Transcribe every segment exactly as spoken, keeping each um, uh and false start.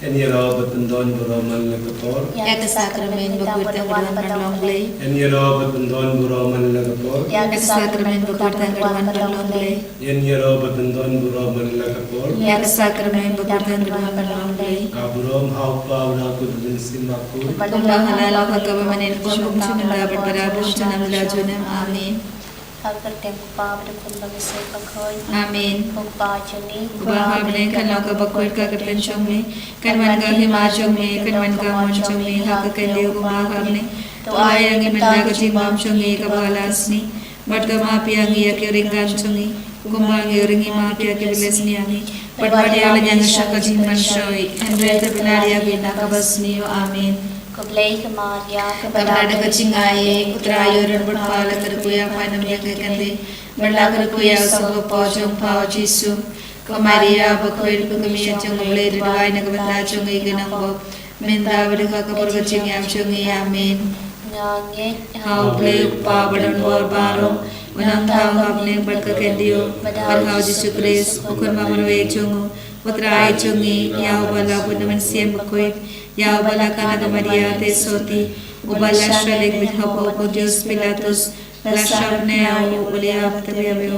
Yn ïaroh bad pyndon baroh man la ka por. Ïa ka sakramen bakhuid tang ka duwan paralok Blei. Yn ïaroh bad pyndon baroh man la ka por. Ïa ka sakramen bakhuid tang ka duwan paralok Blei. Yn ïaroh bad pyndon baroh man la ka por. Ïa ka sakramen bakhuid tang ka duwan paralok Blei. Ka burom ha u Kpa, u Nau bad u Mynsiem Bakhuid. Kumba ha la ka ba mynnin, kumba kum shynna bad ba da bun junom la junom. Amen. Ha ka kyrteng u Kpa bad u Khun bad u Mynsiem Bakhuid. Amen. Ko Kpa jong ngi uba ha bneng, kan long kaba khuid ka kyrteng jong me. Kan wan ka hima jong me, kan wan ka mon jong me ha ka khyndiat kumba ha bneng. To ai ïa ngi mynta ka jingbam jong ngi kaba la ka sngi. Bad to map ïa ngi ïa ki ringgan jong ngi, kumba ngi ruh ngi map ïa kiba la sniew ïa ngi. Bad wat ïa leit ïa ngi sha ka jingpynshoi, hynrei to pynïar ïa ngi na kaba sniew. Amen. Khublei ko Maria, kaba dap da ka jingai, u Trai u don bad pha. La kyrkhu ïa pha na bniah ki kynthei, bad la kyrkhu ïa u sawkun jong pha u Jisu. Ko Maria bakhuid, ko kmie jong U Blei, to duwai na ka bynta jong ngi ki nongbop, mynta bad ha ka por ka jingïap jong ngi. Amen. Nga ngeit ha U Blei u Kpa badonbor baroh, u nongthaw ha bneng bad ha ka khyndiat, bad ha u Jisu Khrist, u Khun bamarwei jong u, u Trai jong ngi, ïa uba la bud da u Mynsiem Bakhuid, ïa uba la khang da ka Maria Theisotti, uba la shah leit biang hapoh u Pontius Pilatus, la shah bneng, u la ïap, tabeï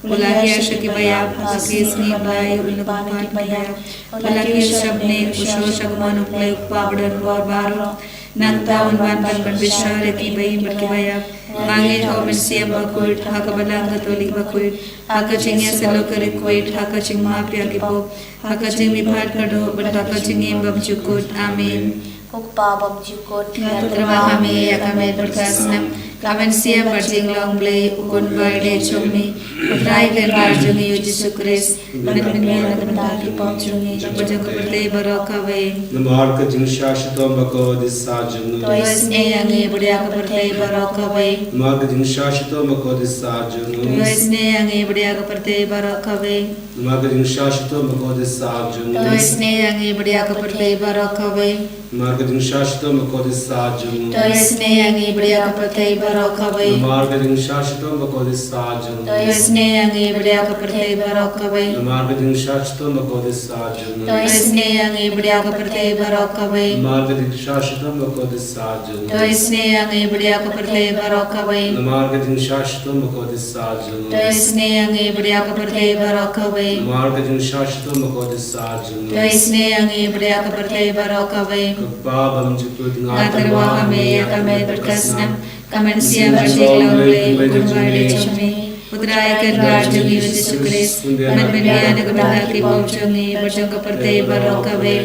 u la hiar sha kiba ïap, ha ka sngi ba lai u la kynduh na kiba ïap, u la kiew shabneng, u shong sha kamon U Blei u Kpa badonbor baroh. Nangta un wan ban pynbishar ïa kiba im bad kiba ïap. Nga ngeit ha u Mynsiem Bakhuid, ha ka Balang Katholik bakhuid, ha ka jingïasyllok bakhuid, ha ka jingmap ïa ki pop, ha ka jingmihpat kyrduh bad ha ka jingim bymjukut. Amen. Ko Kpa bymjukut, nga tyrwa ha me ïa ka met bad ka snam, ka mynsiem bad jinglong Blei, u Khun ba ïeit jong me, u Trai Kynrad jong ngi u Jisu Khrist, ban pynbiang na ka bynta ki pop jong ngi bad jong ka pyrthei baroh kawei. Namar ka jingshah shitom bakordit sah jong u, to isynei ïa ngi bad ïa ka pyrthei baroh kawei. Namar ka jingshah shitom bakordit sah jong u, to isynei ïa ngi bad ïa ka pyrthei baroh kawei. Namar ka jingshah shitom bakordit sah jong u, to isynei ïa ngi bad ïa ka pyrthei baroh kawei. Namar ka jingshah shitom bakordit sah jong u, to isynei ïa ngi bad ïa ka pyrthei baroh kawei. Namar ka jingshah shitom bakordit sah jong u, to isynei ïa ngi bad ïa ka pyrthei baroh kawei. Namar ka jingshah shitom bakordit sah jong u, to isynei ïa ngi bad ïa ka pyrthei baroh kawei. Namar ka jingshah shitom bakordit sah jong u, to isynei ïa ngi bad ïa ka pyrthei baroh kawei. Namar ka jingshah shitom bakordit sah jong u, to isynei ïa ngi bad ïa ka pyrthei baroh kawei. Namar ka jingshah shitom bakordit sah jong u, to isynei ïa ngi bad ïa ka pyrthei baroh kawei. Ko Kpa bymjukut, nga tyrwa ha me ïa ka met bad ka snam, ka mynsiem bad jinglong Blei, u Khun ba ïeit jong me, u Trai Kynrad jong ngi u Jisu Khrist, ban pynbiang na ka bynta ki pop jong ngi bad jong ka pyrthei baroh kawei.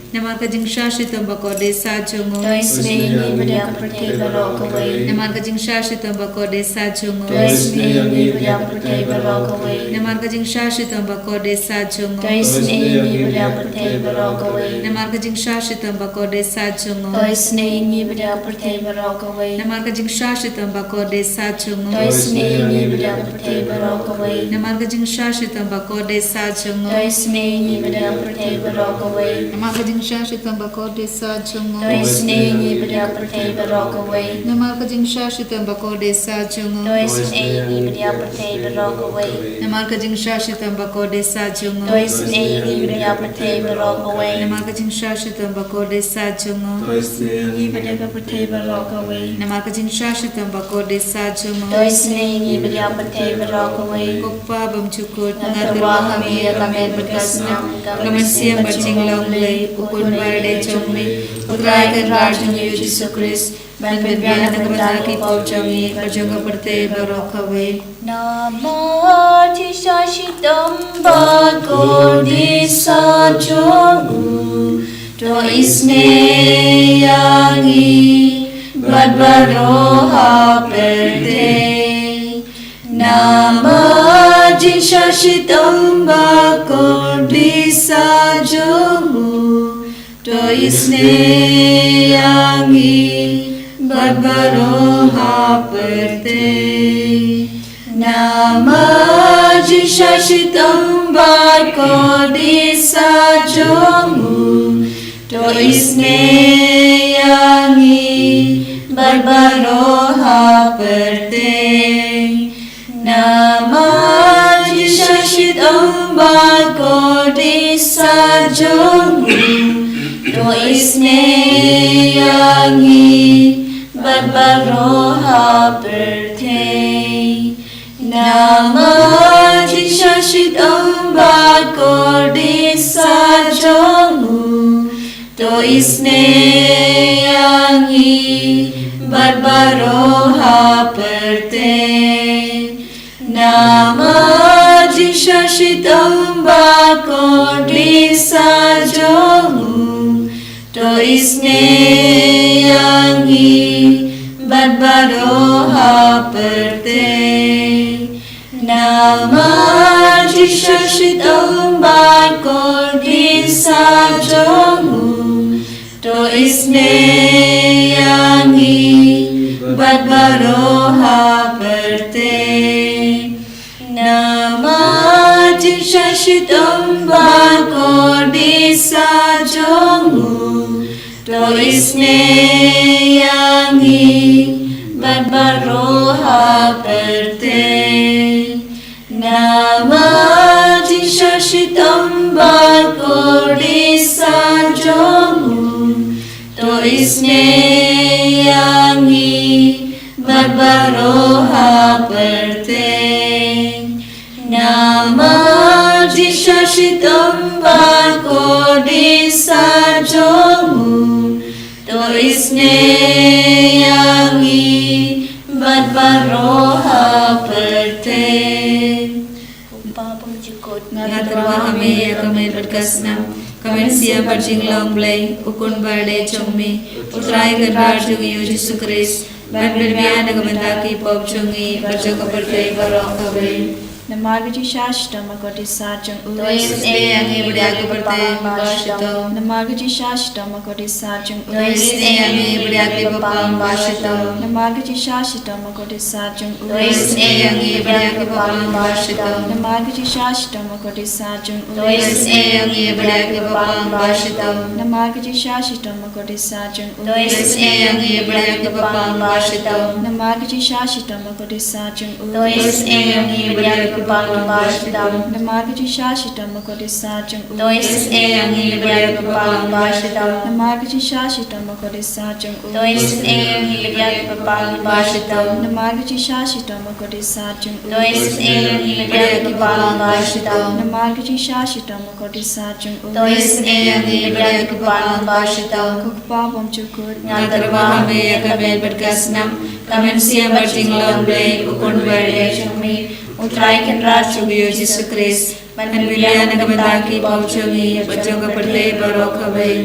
Namar ka jingshah shitom bakordit sah jong u, to isynei ïa ngi bad ïa ka pyrthei baroh kawei. Namar ka jingshah shitom bakordit sah jong u, to isynei ïa ngi bad ïa ka pyrthei baroh kawei. Namar ka jingshah shitom bakordit sah jong u, to isynei ïa ngi bad ïa ka pyrthei baroh kawei. Namar ka jingshah shitom bakordit sah jong u, to isynei ïa ngi bad ïa ka pyrthei baroh kawei. Namar ka jingshah shitom bakordit sah jong u, to isynei ïa ngi bad ïa ka pyrthei baroh kawei. Namar ka jingshah shitom bakordit sah jong u, to isynei ïa ngi bad ïa ka pyrthei baroh kawei. Namar ka jingshah shitom bakordit sah jong u, to isynei ïa ngi bad ïa ka pyrthei baroh kawei. Namar ka jingshah shitom bakordit sah jong u, to isynei ïa ngi bad ïa ka pyrthei baroh kawei. Namar ka jingshah shitom bakordit sah jong u, to isynei ïa ngi bad ïa ka pyrthei baroh kawei. Namar ka jingshah shitom bakordit sah jong u, to isynei ïa ngi bad ïa ka pyrthei baroh kawei. Namar ka jingshah shitom bakordit sah jong u, to isynei ïa ngi bad ïa ka pyrthei baroh kawei. Ko Kpa bymjukut, nga tyrwa ha me ïa ka met bad ka snam, ka mynsiem bad jinglong Blei, u Khun ba ïeit jong me, u Trai Kynrad jong ngi u Jisu Khrist, ban pynbiang na ka bynta ki pop jong ngi bad jong ka pyrthei baroh kawei. Namar jingshah shitom bakordit sah jong u, to isynei ïa ngi bad baroh ha pyrthei. Namar jingshah shitom bakordit sah jong u, to isynei ïa ngi bad baroh ha pyrthei. Namar jingshah shitom bakordit sah jong u, to isynei ïa ngi bad baroh ha pyrthei. Namar jingshah shitom bakordit sah jong u, baroh ha pyrthei. Namar jingshah shitom bad kordit sah jong u, to isynei ïa ngi bad baroh ha pyrthei. Namar jingshah shitom bad kordit sah jong u, to isynei ïa ngi bad baroh ha pyrthei. Namar jingshah shitom bad kordit sah jong u, to isynei ïa ngi bad baroh ha pyrthei. Namar jingshah shitom bad kordit sah jong u, to isynei ïa ngi bad baroh ha pyrthei. Namar jingshah shitom bad kordit sah jong u, to isynei ïa ngi bad baroh ha pyrthei. Namar jingshah shitom bad kordit sah jong u, to isynei ïa ngi bad baroh ha pyrthei. Ko Pa bymjukut, nga tyrwa ha me ïa ka met bad ka snam, ka mynsiem bad jinglong Blei, u Khun Baiadei jong me, U Trai Kynrad jong ngi U Jisu Khrist, ban pynbiang na ka bynta ki pop jong ngi bad jong ka pyrthei baroh kawei. Namar ka jingshah shitom bad kordit sah jong u, to isynei ïa ngi bad ïa ka pyrthei ba shitom. Namar ka jingshah shitom bad kordit sah jong u, to isynei ïa ngi bad ïa ka pyrthei ba shitom. Namar ka jingshah shitom bad kordit sah jong u, to isynei ïa ngi bad ïa ka pyrthei ba shitom. Namar ka jingshah shitom bad kordit sah jong u, to isynei ïa ngi bad ïa ka pyrthei ba shitom. Namar ka jingshah shitom bad kordit sah jong u, to isynei ïa ngi bad ïa ka pyrthei ba shitom. Namar ka jingshah shitom bad kordit sah jong u, to isynei ïa ngi bad ïa ka pyrthei ba shitom. Namar ka jingshah shitom bad kordit sah jong u, to isynei ïa ngi bad ïa ka pyrthei ba shitom. Namar ka jingshah shitom bad kordit sah jong u, to isynei ïa ngi bad ïa ka pyrthei ba shitom. Namar ka jingshah shitom bad kordit sah jong u, to isynei ïa ngi bad ïa ka pyrthei ba shitom. Namar ka jingshah shitom bad kordit sah jong u, to isynei ïa ngi bad ïa ka pyrthei ba shitom. Ko Pa bymjukut, nga tyrwa ha me ïa ka met bad ka snam, ka mynsiem bad jinglong Blei, u Khun Baiadei jong me, U Trai Kynrad jong ngi U Jisu Khrist, ban pynbiang na ka bynta ki pop jong ngi bad jong ka pyrthei baroh kawei.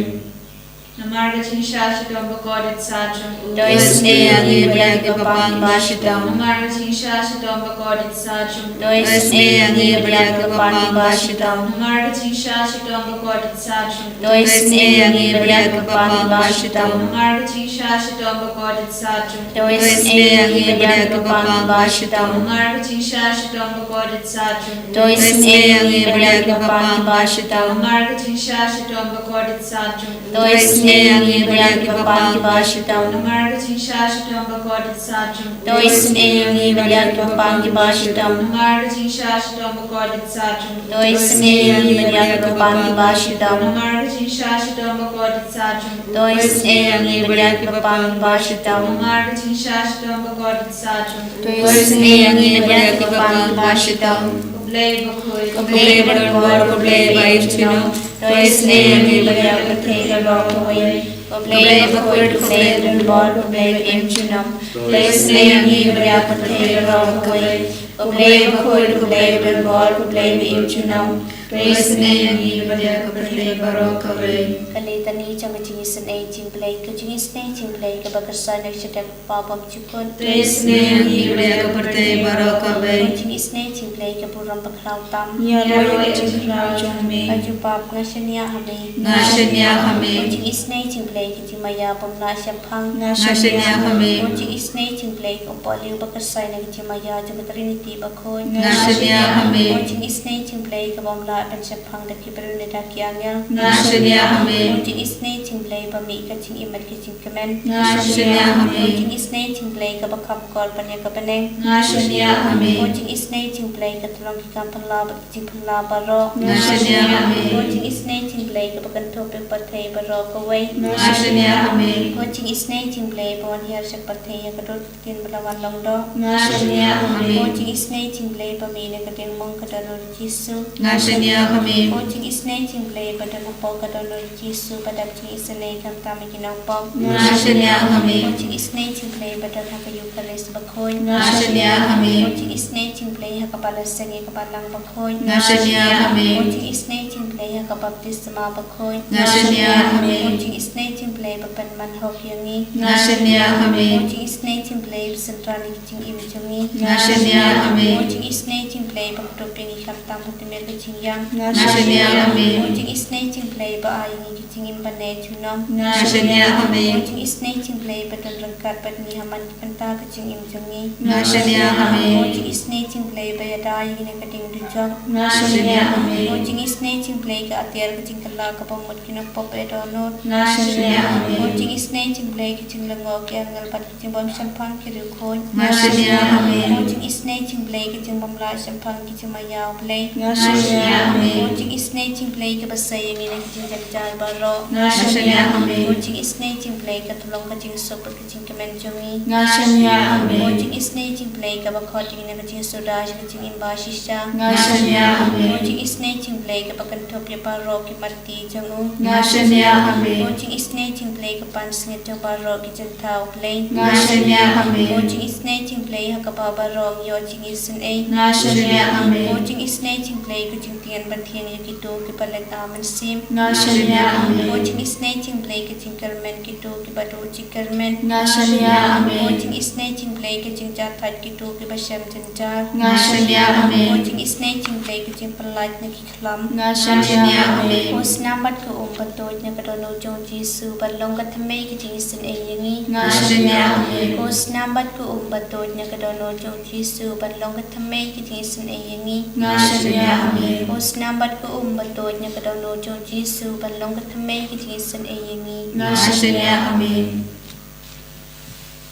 Namar ka jingshah shitom bad kordit sah jong u, to isynei ïa ngi bad ïa ka pyrthei ba shitom. Namar ka jingshah shitom bad kordit sah jong u, to isynei ïa ngi bad ïa ka pyrthei ba shitom. Namar ka jingshah shitom bad kordit sah jong u, to isynei ïa ngi bad ïa ka pyrthei ba shitom. Namar ka jingshah shitom bad kordit sah jong u, to isynei ïa ngi bad ïa ka pyrthei ba shitom. Namar ka jingshah shitom bad kordit sah jong u, to isynei ïa ngi bad ïa ka pyrthei ba shitom. Namar ka jingshah shitom bad kordit sah jong u, to isynei ïa ngi bad ïa ka pyrthei ba shitom. Namar ka jingshah shitom bad kordit sah jong u, to isynei ïa ngi bad ïa ka pyrthei ba shitom. Namar ka jingshah shitom bad kordit sah jong u, to isynei ïa ngi bad ïa ka pyrthei ba shitom. Namar ka jingshah shitom bad kordit sah jong u, to isynei ïa ngi bad ïa ka pyrthei ba shitom. Namar ka jingshah shitom bad kordit sah jong u, to isynei ïa ngi bad ïa ka pyrthei ba shitom. Ko Blei bakhuid, ko Blei badonbor, ko Blei ba im junom, to isynei ïa ngi bad ïa ka pyrthei baroh kawei. Ko Blei bakhuid, ko Blei badonbor, ko Blei ba im junom, to isynei ïa ngi bad ïa ka pyrthei baroh kawei. Ko Blei bakhuid, ko Blei badonbor, ko Blei ba im junom, to isynei ïa ngi bad ïa ka pyrthei baroh kawei. Ka litani jong ka jingisynei jong U Blei. Ka jingisynei jong U Blei kaba kyrsan na ka shakri Pa bymjukut, to isynei ïa ngi bad ïa ka pyrthei baroh kawei. Ka jingisynei jong U Blei ka burom bakhraw tam, ïaroh ïa ka jingkhraw jong me. Ai Jubab, nga shaniah ha me, nga shaniah ha me. Ka jingisynei jong U Blei ka jingmaïa bym lah shemphang, nga shaniah ha me. Ka jingisynei jong U Blei ka u Blei ba kyrsan na ka jingmaïa jong ka Trinity bakhuid, nga shaniah ha me. Ka jingisynei jong U Blei ka bym lah ban shemphang da ki briew ne da ki angel. Nga shaniah ha me. Ko jingisynei jong U Blei ba mih ka jingim bad ka jingkmen. Nga shaniah ha me. Ko jingisynei jong U Blei kaba kham kor ban ïa ka bneng. Nga shaniah ha me. Ko jingisynei jong U Blei ka tyllong ki kam phylla bad ki jingphylla baroh. Nga shaniah ha me. Ko jingisynei jong U Blei kaba kynthup ïa ka pyrthei baroh kawei. Nga shaniah ha me. Ko jingisynei jong U Blei ba wan hiar sha ka pyrthei ïa ka dur ka ktien bad la wan long doh. Nga shaniah ha me. Ko jingisynei jong U Blei ba mih na ka diengmong ka don u Jisu. Nga shaniah ha me. Ko jingisynei jong U Blei ba don hapoh ka don u Jisu ba dap jingisynei khamtam ïa ki nongpop. Nga shaniah ha me. Ko jingisynei jong U Blei ba don ha ka Eucharist bakhuid. Nga shaniah ha me. Ko jingisynei jong U Blei ha kaba la seng ïa ka Balang bakhuid. Nga shaniah ha me. Ko jingisynei jong U Blei ha ka baptisma bakhuid. Nga shaniah ha me. Ko jingisynei jong U Blei ba pynman hok ïa ngi. Nga shaniah ha me. Ko jingisynei jong U Blei ba synran ïa ki jingim jong ngi. Nga shaniah ha me. Ko jingisynei jong U Blei ba kdup ïa ngi khamtam ha tmier ka jingïap. Nga shaniah ha me. Ko jingisynei jong U Blei ba ai ïa ngi ki jingim ban ïeit junom. Nga shaniah ha me. Ko jingisynei jong U Blei ba don ryngkat bad ngi ha man ki bynta ka jingim jong ngi. Nga shaniah ha me. Ko jingisynei jong U Blei ba ïada ïa ngi na ka ding dujok. Nga shaniah ha me. Ko jingisynei jong U Blei ka atiar ka jingkylla kaba mut ki nongpop ba ïa dohnud. Nga shaniah ha me. Ko jingisynei jong U Blei ka jinglyngngoh ki angel bad ka jingbym shemphang ki riewkhuid. Nga shaniah ha me. Ko jingisynei jong U Blei ka jingbym lah shemphang ki jingmaïa U Blei. Nga shaniah ha me. Ko jingisynei jong U Blei kaba sei ïa ngi na ki jingjynjar baroh. Nga shaniah ha me. Ko jingisynei jong U Blei ka tyllong ka jingsuk bad ka jingkmen jong ngi. Nga shaniah ha me. Ko jingisynei jong U Blei kaba khot ïa ngi na ka jingsuda sha ka jingim ba shisha. Nga shaniah ha me. Ko jingisynei jong U Blei kaba kynthup ïa baroh ki marti jong u. Nga shaniah ha me. Ko jingisynei jong U Blei ka pansngiat jong baroh ki jingthaw U Blei. Nga shaniah ha me. Ko jingisynei jong U Blei ha kaba baroh ngi ïoh jingisynei. Nga shaniah ha me. Ko jingisynei jong U Blei ka jingtian ban thiang ïa kito kiba leit ha mynsiem. Nga shaniah ha me. Ko jingisynei jong U Blei ka jingkyrmen kito kiba duh jingkyrmen. Nga shaniah ha me. Ko jingisynei jong U Blei ka jingjahthait kito kiba shem jynjar. Nga shaniah ha me. Ko jingisynei jong U Blei ka jingpyllait na ki khlam. Nga shaniah ha me. Ko snam bad ka um ba tuid na ka dohnud jong u Jisu ban long ka thymmei ka jingisynei ïa ngi. Nga shaniah ha me. Ko snam bad ka um ba tuid na ka dohnud jong u Jisu ban long ka thymmei ka jingisynei ïa ngi. Nga shaniah ha me. Ko snam bad ka um ba tuid na ka dohnud jong u Jisu ban long ka thymmei ka jingisynei ïa ngi. Nga shaniah ha me.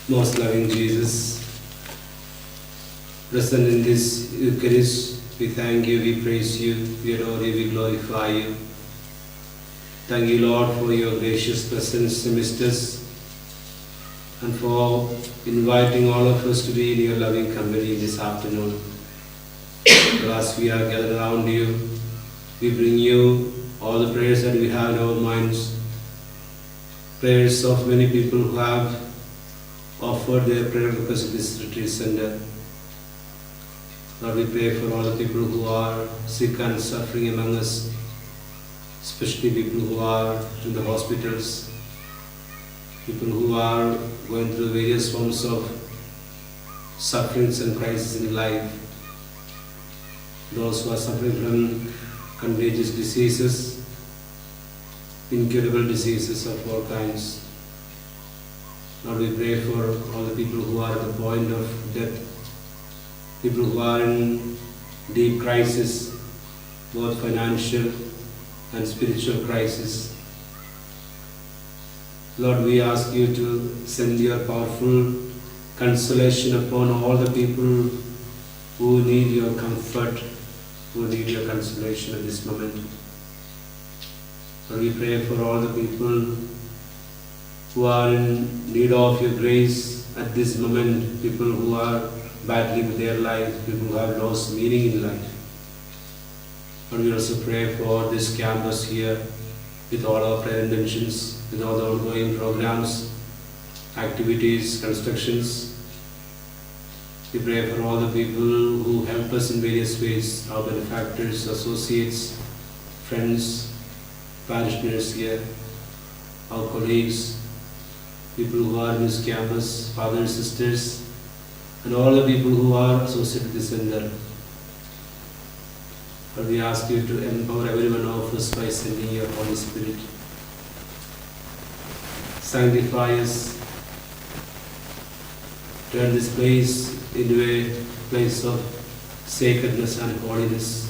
Most loving Jesus, present in this Eucharist, we thank you, we praise you, we adore you, we glorify you. Thank you, Lord, for your gracious presence amidst us and for inviting all of us to be in your loving company this afternoon. As we are gathered around you, we bring you all the prayers that we have in our minds, prayers of many people who have offered their prayer requests to this retreat center. Lord, we pray for all the people who are sick and suffering among us, especially people who are in the hospitals, people who are going through various forms of sufferings and crises in life, those who are suffering from contagious diseases, incurable diseases of all kinds. Lord, we pray for all the people who are at the point of death, people who are in deep crisis, both financial and spiritual crisis. Lord, we ask you to send your powerful consolation upon all the people who need your comfort, who need your consolation at this moment. Lord, we pray for all the people who are in need of your grace at this moment, people who are battling with their life, people who have lost meaning in life. And we also pray for this campus here, with all our prayer intentions, with all the ongoing programs, activities, constructions. We pray for all the people who help us in various ways, our benefactors, associates, friends, parishioners here, our colleagues, people who are in this campus, fathers, sisters, and all the people who are associated with the center. Lord, we ask you to empower every one of us by sending your Holy Spirit. Sanctify us. Turn this place into a place of sacredness and holiness.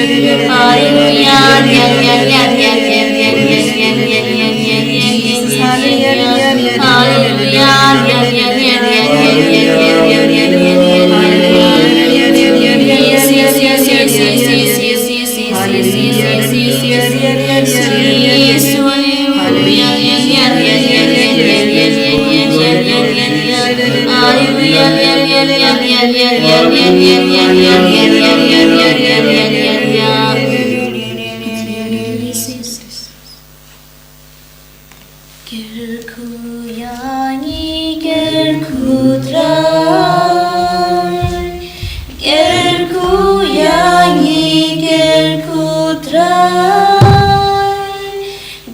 Kyrkhu ïa ngi, kyrkhu Trai. Kyrkhu ïa ngi, kyrkhu Trai.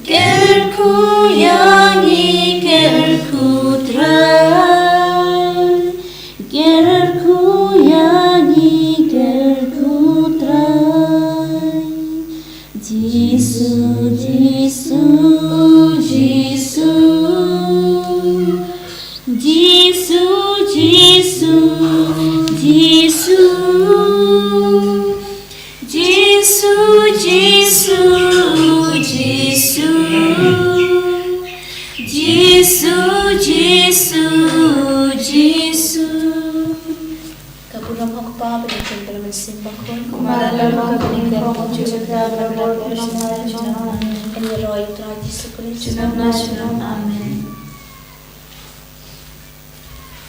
Kyrkhu ïa ngi, kyrkhu Trai. Kyrkhu ïa ngi, kyrkhu Trai. Jisu, Jisu, Jisu. Jisu, Jisu, Jisu. Jisu, Jisu, Jisu. Jisu, Jisu, Jisu. Ka burom ha u Kpa bad ha u Trai bad ha u Mynsiem Bakhuid. Kumba la long ha ka bynta, mynta bad ha ka por, junom na junom. Amen. Kan ïaroh ïa u Trai Jisu Khrist. Junom na junom. Amen.